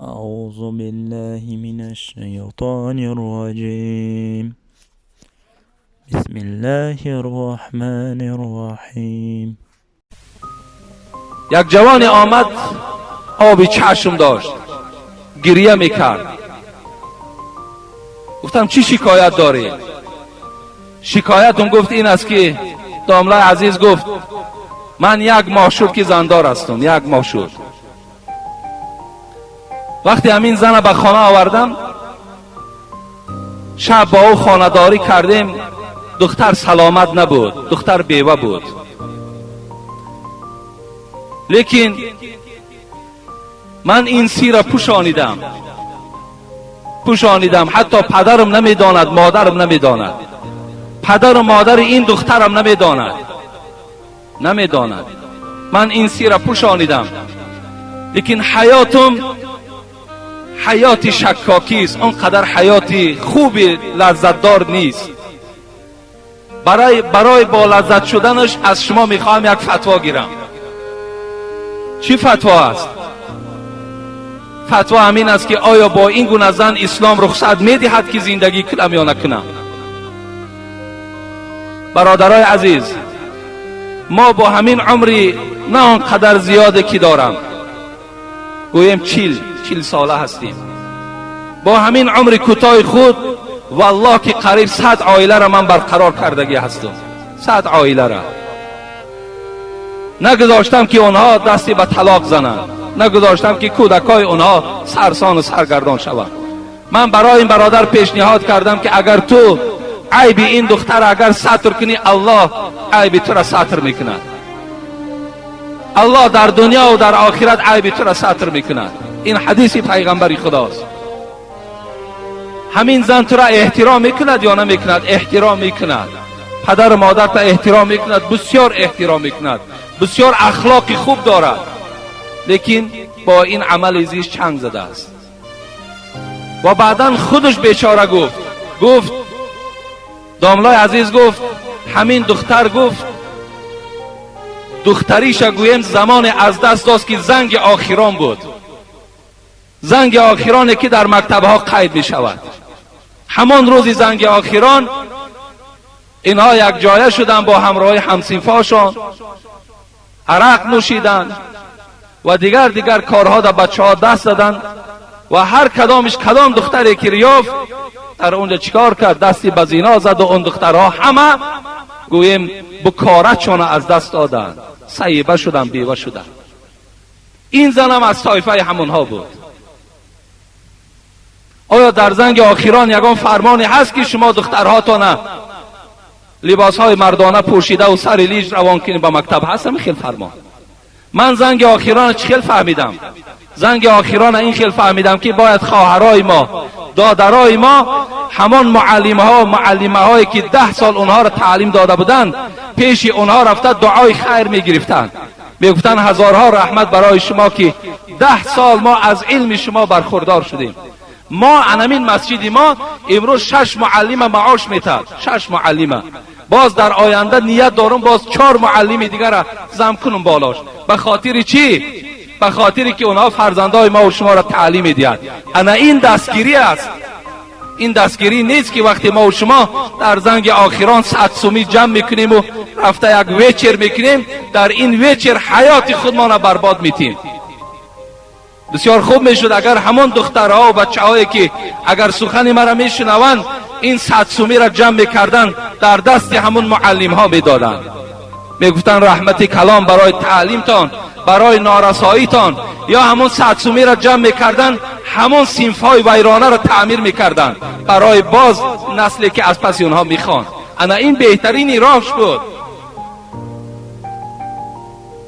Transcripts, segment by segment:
أعوذ بالله من الشيطان الرجيم. بسم الله الرحمن الرحیم. یک جوانی آمد، آبی چشم داشت، گریه میکرد. گفتم چی شکایت داری؟ شکایتم گفت این است که داملای عزیز، گفت من یک ماه شد که زندار هستم، یک ماه شد. وقتی همین زن به خانه آوردم، شب با او خانه‌داری کردیم، دختر سلامت نبود، دختر بیوه بود. لیکن من این سیر پوشانیدم، پوشانیدم. حتی پدرم نمیداند، مادرم نمیداند، پدر و مادر این دخترم نمیداند، نمیداند. من این سیر پوشانیدم، لیکن حیاتم حیاتی شکاکی است، آنقدر حیاتی خوبی لذتدار نیست. برای با لذت شدنش از شما میخواهم یک فتوا گیرم. چی فتوا است؟ فتوا همین است که آیا با این گونه زن اسلام رخصت میدهد که زندگی کنم یا نکنم؟ برادرای عزیز، ما با همین عمری نه آنقدر زیاده که دارم، گویم 40 ساله هستیم، با همین عمر کوتاه خود والله که قریب 100 عائله را من برقرار کردگی هستم. 100 عائله را نگذاشتم که آنها دستی به طلاق زنند، نگذاشتم که کودکای آنها سرسان و سرگردان شوند. من برای این برادر پیشنهاد کردم که اگر تو عیب این دختر اگر ستر کنی، الله عیب تو را ستر میکند. الله در دنیا و در آخرت عیب تو را ستر میکند. این حدیث پیغمبری خداست. همین زن تو را احترام میکند یا نمیکند؟ احترام میکند. پدر و مادر تا احترام میکند، بسیار احترام میکند، بسیار اخلاق خوب دارد، لیکن با این عمل زیش چنگ زده است. و بعدا خودش بیچاره گفت، گفت داملای عزیز، گفت همین دختر، گفت دختریش گویم زمان از دست داد که زنگ آخران بود، زنگ آخران که در مکتبها قید می شود. همان روزی زنگ آخران اینها یک جایه شدن، با همراه همصنفاشان عرق نوشیدن و دیگر دیگر کارها در بچه ها دست زدن و هر کدامش کدام دختری که یافت در اونجا چیکار کرد؟ دستی به زینا زد و اون دخترها همه گوییم بکارتشان از دست دادن، ثیبه شدن، بیوه شدن. این زنم از طایفه همونها بود. آیا در زنگ آخران یگان فرمانی هست که شما دخترهاتان لباس های مردانه پوشیده و سر لیج روان کنید به مکتب؟ هست خیلی فرمان؟ من زنگ آخران چه خیل فهمیدم؟ زنگ آخران این خیل فهمیدم که باید خواهرای ما، دادرای ما، همان معلم ها و معلمه هایی که 10 سال اونها را تعلیم داده بودند، پیش اونها رفته دعای خیر می گرفتند، می گفتند هزارها رحمت برای شما که 10 سال ما از علم شما برخوردار شدیم. ما انمین مسجد ما امروز شش معلم معاش میتد، شش معلم. باز در آینده نیت دارم باز چهار معلم دیگر را زم کنم بالاش. به خاطر چی؟ به خاطر که اونها فرزندای ما و شما را تعلیم میدهد. انا این دستگیری است. این دستگیری نیست که وقتی ما و شما در زنگ آخران 100 سومی جمع میکنیم و رفته یک вечер میکنیم، در این вечер حیات خودمان را برباد میتیم. بسیار خوب میشد اگر همان دخترها و بچه هایی که اگر سخن مرا میشنوند، این 100 سومی را جمع میکردن، در دست همون معلم ها میدادند، میگفتن رحمت کلان برای تعلیمتان، برای نارساییتان. یا همون 100 سومی را جمع میکردن، همون صنف های ویرانه را تعمیر میکردن برای باز نسلی که از پس اونها میخوان. انا این بهترین راهش بود.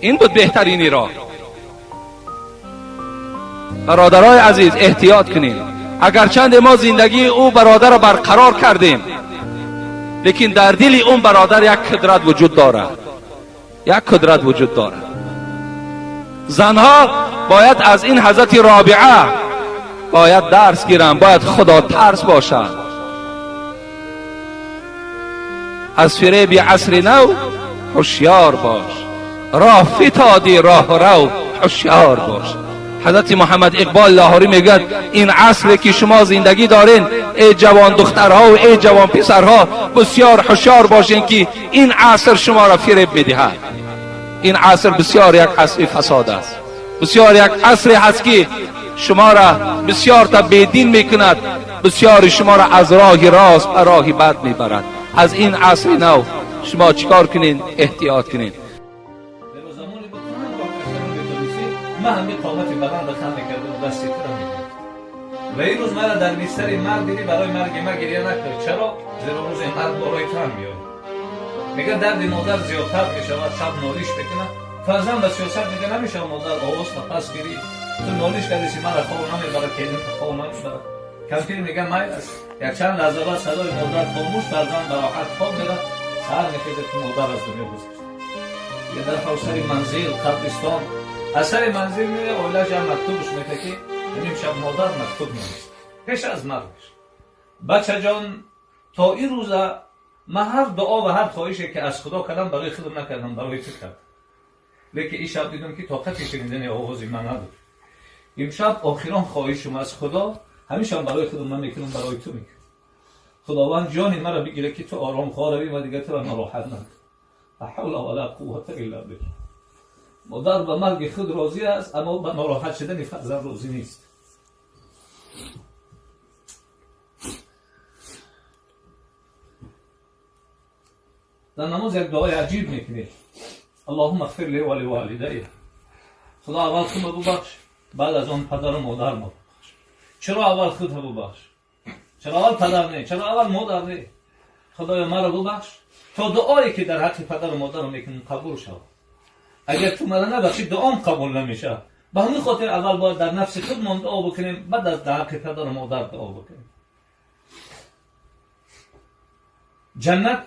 این بود بهترین راه. برادرای عزیز، احتیاط کنیم. اگرچند ما زندگی او برادر را برقرار کردیم، لیکن در دل اون برادر یک کدرت وجود دارد، یک کدرت وجود دارد. زنها باید از این حضرت رابعه باید درس گیرن، باید خدا ترس باشند. از فریب عصر نو هوشیار باش، راه فتادی راه رو، هوشیار باش. حضرت محمد اقبال لاهوری میگه این عصری که شما زندگی دارین ای جوان دخترها و ای جوان پسرها، بسیار هوشیار باشین که این عصر شما را فریب میدهد. این عصر بسیار یک عصر فساد است، بسیار یک عصری هست که شما را بسیار تا بیدین میکند، بسیار شما را از راه راست به راه بد میبرد. از این عصر نو شما چیکار کنین؟ احتیاط کنین. من همین قامت بلند خم میکردم و دستی تو را میگرفتم و این روز مرا در بستر مرگ دیدی، برای مرگ من گریه نکرد. چرا؟ زیرا روز مرگ بالای تو هم میاد. میگه درد مادر زیادتر میشود، شب نالیش میکنه. فرزند به سیاست میگه نمیشه مادر آواز پس گیری، تو نالیش کردی سی مرا خواب نمیبره، کلیم خواب نمیبره. کمپیر میگه مایل است. یک چند لحظه بعد صدای مادر خاموش، فرزند به راحت خواب میره. سر میخیزه که مادر از دنیا گذشت. یه در سر منزل قبرستان، از سر منزل میره اولاش هم مکتوبش میده که نیم شب مادر مکتوب نوشت پیش از مرگش. بچه جان، تا این روزه من هر دعا و هر خواهشی که از خدا کردم برای خودم نکردم، برای تو کردم. لیکن این شب دیدم که طاقت شنیدن آواز من نداره. امشب آخران خواهشم از خدا، همیشه هم برای خودم نمیکنم، برای تو میکنم. خداوند جان مرا بگیره که تو آرام خواه روی و دیگه تو را ناراحت نکنم. لا حول ولا قوة الا بالله. مادر به مرگ خود راضی است، اما به ناراحت شدن فرزند راضی نیست. در نماز یک دعای عجیب میکنید: اللهم اغفر لی و لوالدی. خدا اول خود ببخش، بعد از آن پدر و مادر ما ببخش. چرا اول خود ببخش؟ چرا اول پدر نه؟ چرا اول مادر نه؟ خدایا مرا ببخش تا دعایی که در حق پدر و مادر میکنم قبول شود. اگر تو مرا نبخشی دعام قبول نمیشه. به همین خاطر اول باید در نفس خودمان دعا بکنیم، بعد از در حق پدر و مادر دعا بکنیم. جنت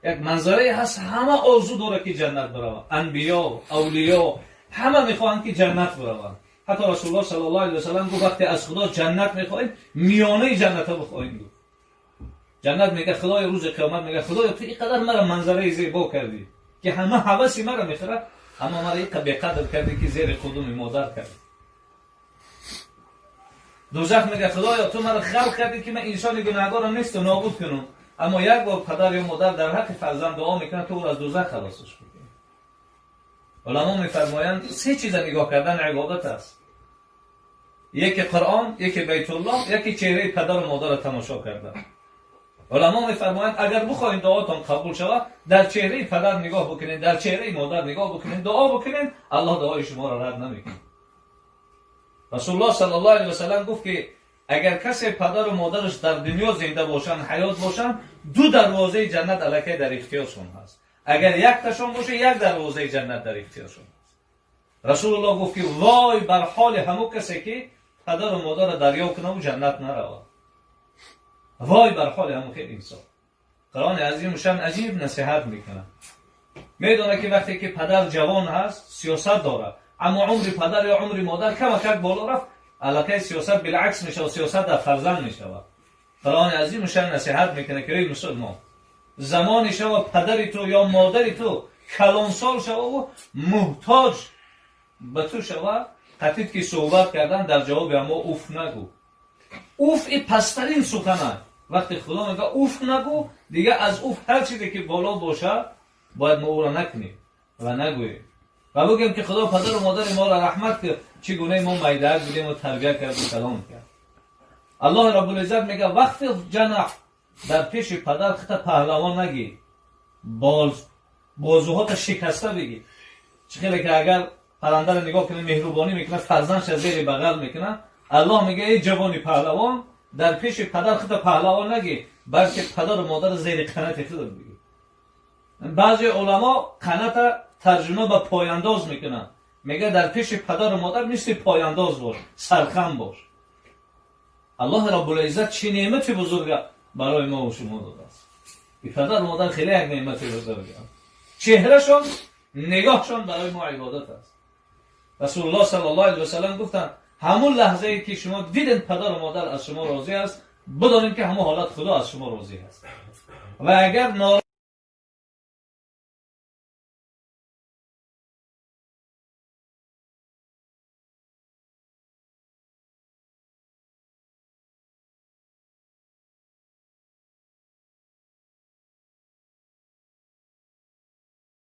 یک منظره هست، همه آرزو داره که جنت بروند. انبیا، اولیا، همه میخواهند که جنت بروند. حتی رسول الله صلی الله علیه و سلم گفت وقتی از خدا جنت میخواهیم میانه جنت ها بخواهیم. گفت جنت میگه خدای روز قیامت میگه خدایا تو اینقدر مرا منظره زیبا کردی که همه هوس مرا میخوره، اما مرا اینقدر بیقدر کردی که زیر قدم مادر کردی. دوزخ میگه خدایا تو مرا خلق کردی که من انسان گناهکارم نیست و نابود کنم، اما یک بار پدر یا مادر در حق فرزند دعا میکنه تو او از دوزخ خلاصش میکنی. علما میفرمایند سه چیز نگاه کردن عبادت است: یکی قرآن، یکی بیت الله، یکی چهره پدر و مادر را تماشا کردن. علما میفرمایند اگر بخواید دعاتان قبول شود در چهره پدر نگاه بکنید، در چهره مادر نگاه بکنید، دعا بکنید، الله دعای شما را رد نمیکنه. رسول الله صلی الله علیه و سلم گفت که اگر کسی پدر و مادرش در دنیا زنده باشند، حیات باشند، دو دروازه جنت الکی در اختیارشون هست. اگر یک تاشون باشه یک دروازه جنت در اختیارشون هست. رسول الله گفت که وای بر حال همو کسی که پدر و مادر را دریا کنه و جنت نرود. وای بر حال همو خیلی انسان. قرآن عظیم شان عجیب نصیحت میکنه. میدونه که وقتی که پدر جوان هست سیاست داره، اما عمر پدر یا عمر مادر کم کم بالا رفت، علاقه سیاست بالعکس میشه و سیاست در فرزند میشه. قرآن عظیم شان نصیحت میکنه که ای مسلمان، زمانی شو پدری تو یا مادری تو کلانسال شو و محتاج به تو شو، قطعی که صحبت کردن در جواب اما اوف نگو. اوف ای پسترین سخنه. وقتی خدا میگه اوف نگو، دیگه از اوف هر چیزی که بالا باشه باید ما او را نکنیم و نگوییم و بگیم که خدا پدر و مادر ما را رحمت کرد، چگونه ما میدهک بودیم و تربیت کرد و کلام کرد. الله رب العزت میگه وقت جناح در پیش پدر خطا پهلوان نگی، بازوهات شکسته بگی. چه خیلی که اگر پرنده رو نگاه کنه مهربانی میکنه، فرزندش زیر بغل میکنه. الله میگه ای جوانی پهلوان، در پیش پدر خود پهلوان نگی، بلکه پدر و مادر زیر قنات خود بگی. بعضی علما قنات ترجمه به پایانداز میکنن، میگه در پیش پدر و مادر مثل پایانداز باش، سرخم باش. الله رب العزت چه نعمت بزرگ برای ما و شما داده است. پدر و مادر خیلی یک نعمت بزرگه. چهرهشون، نگاهشون برای ما عبادت است. رسول الله صلی الله علیه و سلم گفتند همون لحظه ای که شما دیدن پدر و مادر از شما راضی است، بدانید که همون حالت خدا از شما راضی است. و اگر